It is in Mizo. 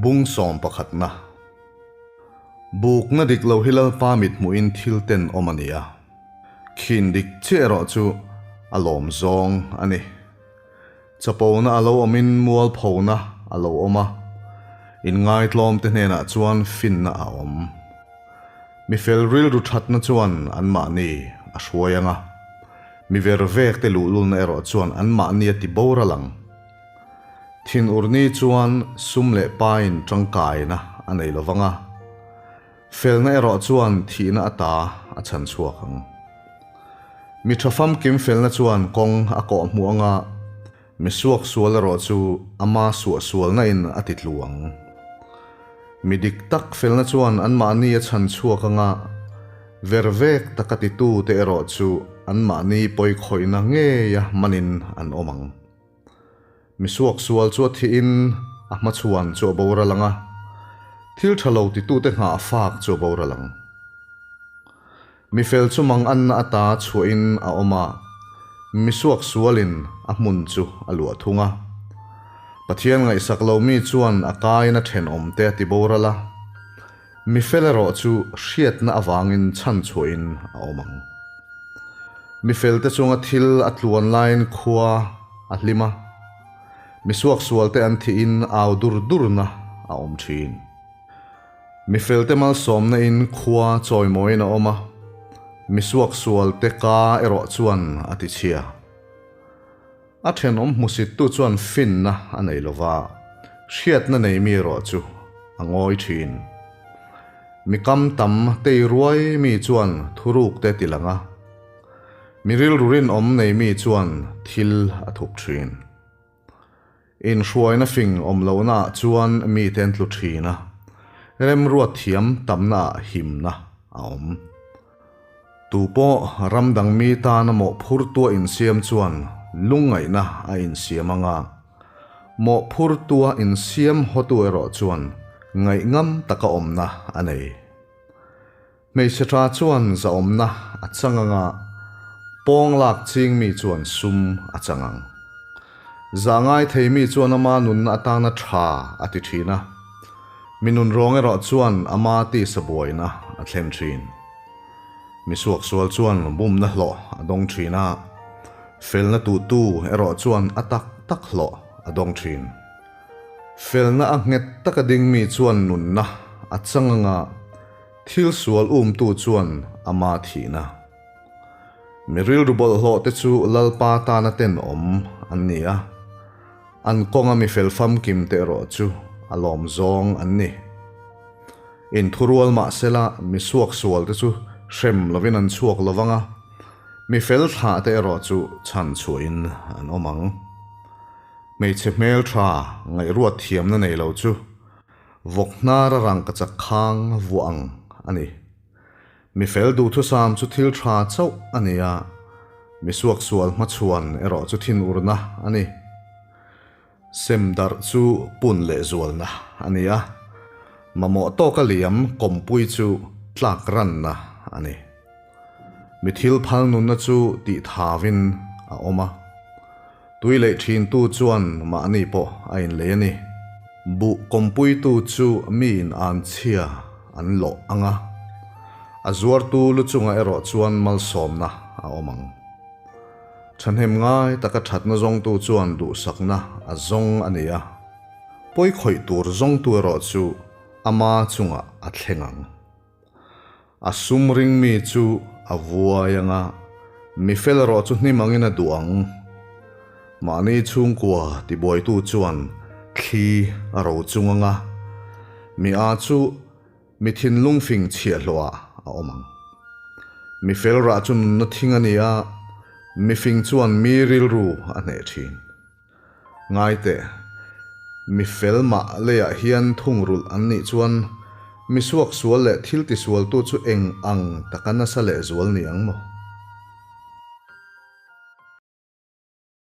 Bung sawm pakhatna. Bukna dik lo hi Lalpa mithmuhin thil ten awm a ni a, khin dik chiah erawh chu a lawm zawng a ni. Chapona a lo awmin mualphona a lo awm a, inngaitlawmte hnenah chuan finna a awm. Mi fel rilru thatna chuan anmahni a hruai ang a, mi vervekte luhlulna erawh chuan anmahni a ti boral ang. Thinurni chuan sum leh pain tangkaina a nei lo vang a, felna erawh chuan thihna ata a chhan chhuak ang. Mi tha famkim felna chuan kawng a kawh hmuh ang a, mi suaksual erawh chu ama suahsualna in a ti tlu ang. Mi dik tak felna chuan anmahni a chhan chhuak ang a, vervek taka titute erawh chu anmahni pawikhawihna ngeia manin an awm ang. Mi suaksual chu a thihin a hmachhuan chu a boral ang a, thil tha lo titute nghah fak chu a boral ang. Mi fel chu mang anna ata chhuahin a awm a, mi suaksualin a hmun chu a luah thung a. Pathian ngaihsak lo mi chuan a kain a thenawmte a ti boral a, mi fel erawh chu hriatna avangin chhanchhuahin a awm ang. Mi felte chunga thil a tluan laiin khua a hlim a, mi suaksualte an thihin au dur durna a awm thin. Mi felte malsawmna in khua chawimawiin a awm a, mi suaksualte ka erawh chuan a tichhia. A thenawm hmusittu chuan finna a nei lo va, hriatna nei mi erawh chu a ngawi thin. Mi kam tam tei ruai mi chuan thuruk te ti lang a, mi rilru rinawm nei mi chuan thil a thup thin. Inhruaina fing awm lohnaah chuan mite an tlu thin a, remruat thiam tamnaah himna a awm. Tu pawh ram dang mi tana mawhphurtua insiam chuan lungngaihna a insiam ang a, mawhphurtua insiam hawtu erawh chuan ngaihngam taka awmna a nei. Hmeichhe tha chuan zahawmna a chang ang a, pawng lak ching mi chuan sum a chang ang. Zah ngai thei mi chuan ama nunna atana tha a ti thin a, mi nunrawng erawh chuan ama tisa buaina a thlen thin. Mi suaksual chuan bumna hlawh a dawng thin a, felna tuhtu erawh chuan a tak tak hlawh a dawng thin. Felna a nghet taka ding mi chuan nunna a chang anga thil sual umtu chuan ama thihna. Mi rilru bawlhhlawh te chu Lalpa tana tenawm an ni a, an kawnga mi fel famkim te erawh chu a lawm zawng an ni. Inthurual mahsela mi suaksual te chu hrem lovin an chhuak lo vang a, mi fel thlah te erawh chu chhan chhuahin an awm ang. Hmeichhe hmeltha ngaihruat thiamna nei lo chu vawk hnara rangkachak khang vuah ang a ni. Mi fel duhthusam chu thil tha chauh a ni a, mi suaksual hmachhuan erawh chu thinurna a ni. Sem darh chu pun leh zualna a ni a, mamawh tawka liam kawmpui chu tlak ranna a ni. Mi thil phal nunna chu tih thavin a awm a, tui leh thintu chuan mahni pawh a inlei a ni. Buh kawmpuitu chu miin an chhia an lawh ang a, a zuartu lu chungah erawh chuan malsawmna a awm ang. Thahnem ngai taka thatna zawngtu chuan duhsakna a zawng a ni a, pawi khawih tur zawngtu erawh chu ama chungah a thleng ang. A sum ring mi chu a vuai ang a, mi fel erawh chu hnim angin a duh ang. Mahni chhungkua tibuaitu chuan thli a ro chung ang a, mi a chu mi thinlung fing chhiahhlawhah a awm ang. Mi fel rah chu nunna thing a ni a, mi fing chuan mi rilru a hneh thin. Ngai teh, mi fel mah leiah hian thungrulh an nih chuan mi suaksual leh thil tisualtu chu eng ang taka nasa lehzual ni ang maw?